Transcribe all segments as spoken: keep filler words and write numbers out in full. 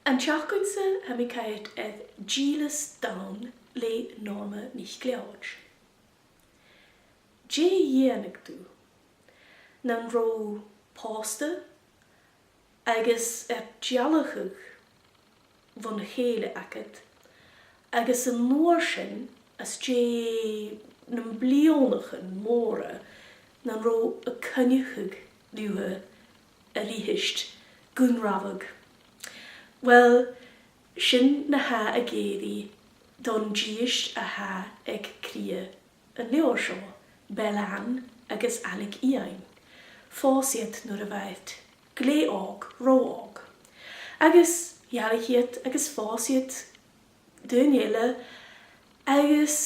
An t-seachdain-sa tha mi a' coimhead air Dìleas Donn le Norma NicLeòid. Dè dhèanadh tu nan robh pòsta agus air dealachadh bhon chèile agad, agus an uair sin, às dèidh nam bliadhnaichean mòra, nan robh a' coinneachadh riutha a-rithist gun rabhadh? Uill, sin na tha ag èirigh don dithis a tha aig cridhe an leabhair seo, Bellann agus Ailig Iain. Phòs iad nuair a bha iad glè òg, ro òg. Agus dh'fhairich iad agus phòs iad daoine eile, agus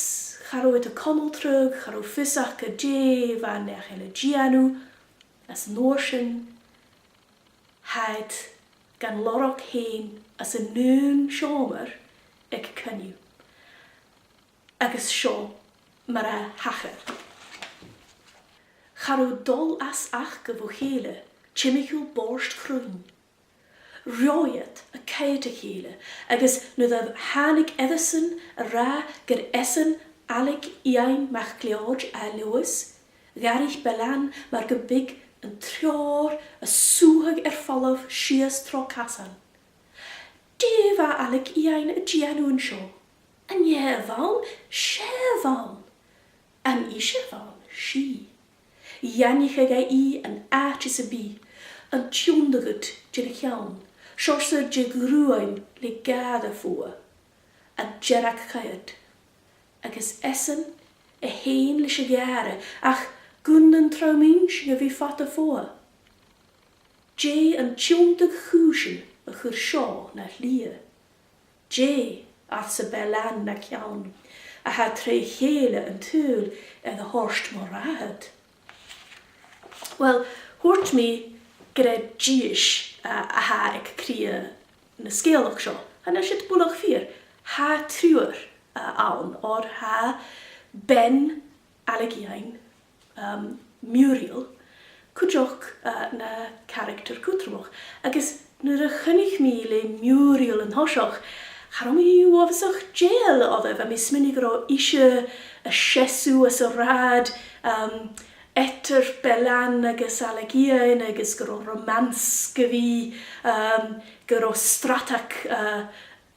cha robh iad a' conaltradh, cha robh fios aca dè bha an neach eile a' dèanamh, is an uair sin, tha iad gan lorg fhèin anns an aon seòmar aig coinneamh. Agus seo mar a thachair. Cha robh dol às aca bho chèile timcheall bòrd chruinn. Reoth iad a' coimhead a chèile, agus nuair a thàinig iadsan ag ràdh gur esan Ailig Iain MacLeòid à Leòdhas, dh'fhairich Bellann mar gum biodh an treòir a' sùghadh air falbh sìos tro casan. Dè bha Ailig Iain a' dèanamh an seo? An e a bh' ann? 'S e a bh' ann. An e ise a bh' ann? 'S i. Dh'aithnicheadh e i an àite sam bith, an tionndadh ud dhan cheann, seòrsa de ghruaim le gàire fodha, an dearg-choimhead, agus esan, e fhèin leis a' ghàire, ach gun an t-sruth-inntinn a bhith fada fodha. Dè an tionndadh chùisean a chuir seo na slighe? Dè, arsa Bellann na ceann, a tha tro chèile an t-saoghail air a thoirt mo rathad? Uill, thuirt mi gur e dithis, eh, a tha aig cridhe na sgeulachd seo. Chan eil sin buileach fìor. Tha triùir, eh, ann, oir tha bean Ailig Iain, um, Muriel, cuideachd, uh, na caractar cudromach. Agus nuair a choinnich mi le Muriel an toiseach, cha robh mi uabhasach dèidheil oirre, bha mi a' smaoineachadh gun robh ise a' seasamh anns an rathad, um, eadar Bellann agus Ailig Iain, agus gun robh romance gu bhith, um, gun robh stratag, uh,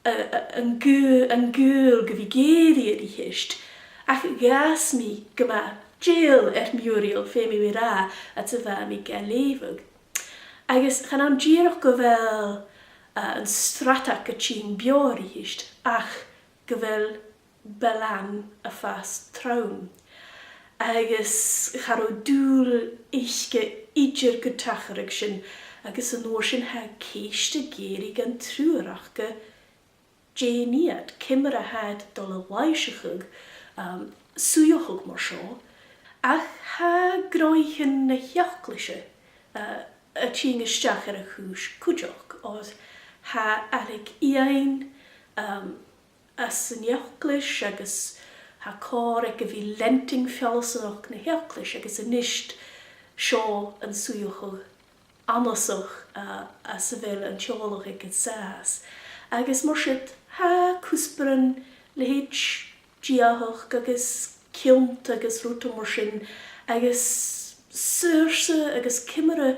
a, a, an gaoth-, an gaoth gu bhith ag èirigh a-rithist. Ach dh'fhàs mi gu math dèidheil air Muriel, feumaidh mi ràdh, fhad 's a bha mi ga leughadh. Agus chan ann dìreach gu bheil, eh, an stratag a' tighinn beò a-rithist, ach gu bheil Bellann a' fàs trom. Agus cha robh dùil aice idir gun tachradh sin, agus an uair sin tha ceist ag èirigh dhan triùir aca, dè nì iad, ciamar a tha iad a' dol a làimhseachadh, um, suidheachadh mar seo, ach tha gnothaichean na h-eaglaise, uh, a' tighinn a-steach air a' chùis cuideachd, oir tha Ailig Iain, um, às an eaglais agus tha còir aige a bhith leantainn feallsanachd na h-eaglais agus a-nis seo an suidheachadh annasach, uh, anns a bheil an teaghlach aige an sàs. Agus mar sin, tha cuspairean leithid diadhachd agus ciont agus rudan mar sin, agus saorsa agus ciamar a,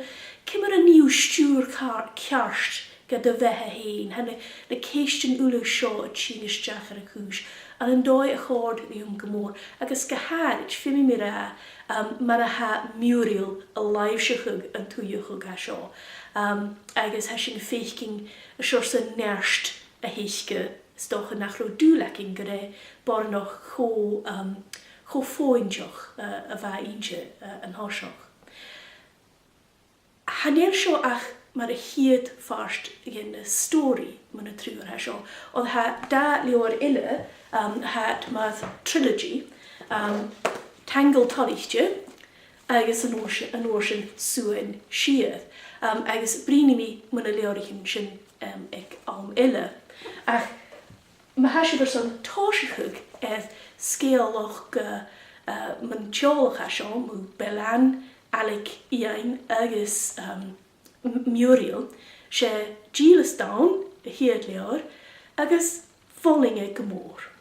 ciamar a nì thu stiùir ca-, ceart dha do bheatha fhèin. Tha na, na ceistean uile seo a' tighinn a-steach air a' chùis, ann an dòigh a chòrd rium gu mòr, agus gu h-àraid, feumaidh mi ràdh, um, mar a tha Muriel a' làimhseachadh an t-suidheachaidh seo. Um, agus tha sinn a' faicinn an seòrsa neart a th' aice, 's dòcha nach robh dùil againn gur e boireannach cho, um, cho fòidheach, uh, a bha innte, uh, an toiseach. Chan eil seo ach mar a' chiad phàirt dhen stòiridh mu na triùir seo, oir tha dà leabhar eile, um, tha iad mar trilogy, um, Tangle Toilichte agus an uair si-, an uair sin Suain Siar. Um, agus bruidhnidh mi mu na leabhraichean sin, um, aig àm eile. Ach ma tha sibh airson tòiseachadh air sgeulachd, uh, uh, mun teaghlach seo, mu Bellann, Ailig Iain agus, um, M-, Muriel, 's e Dìleas Donn a' chiad leabhar, agus mholainn e gu mòr.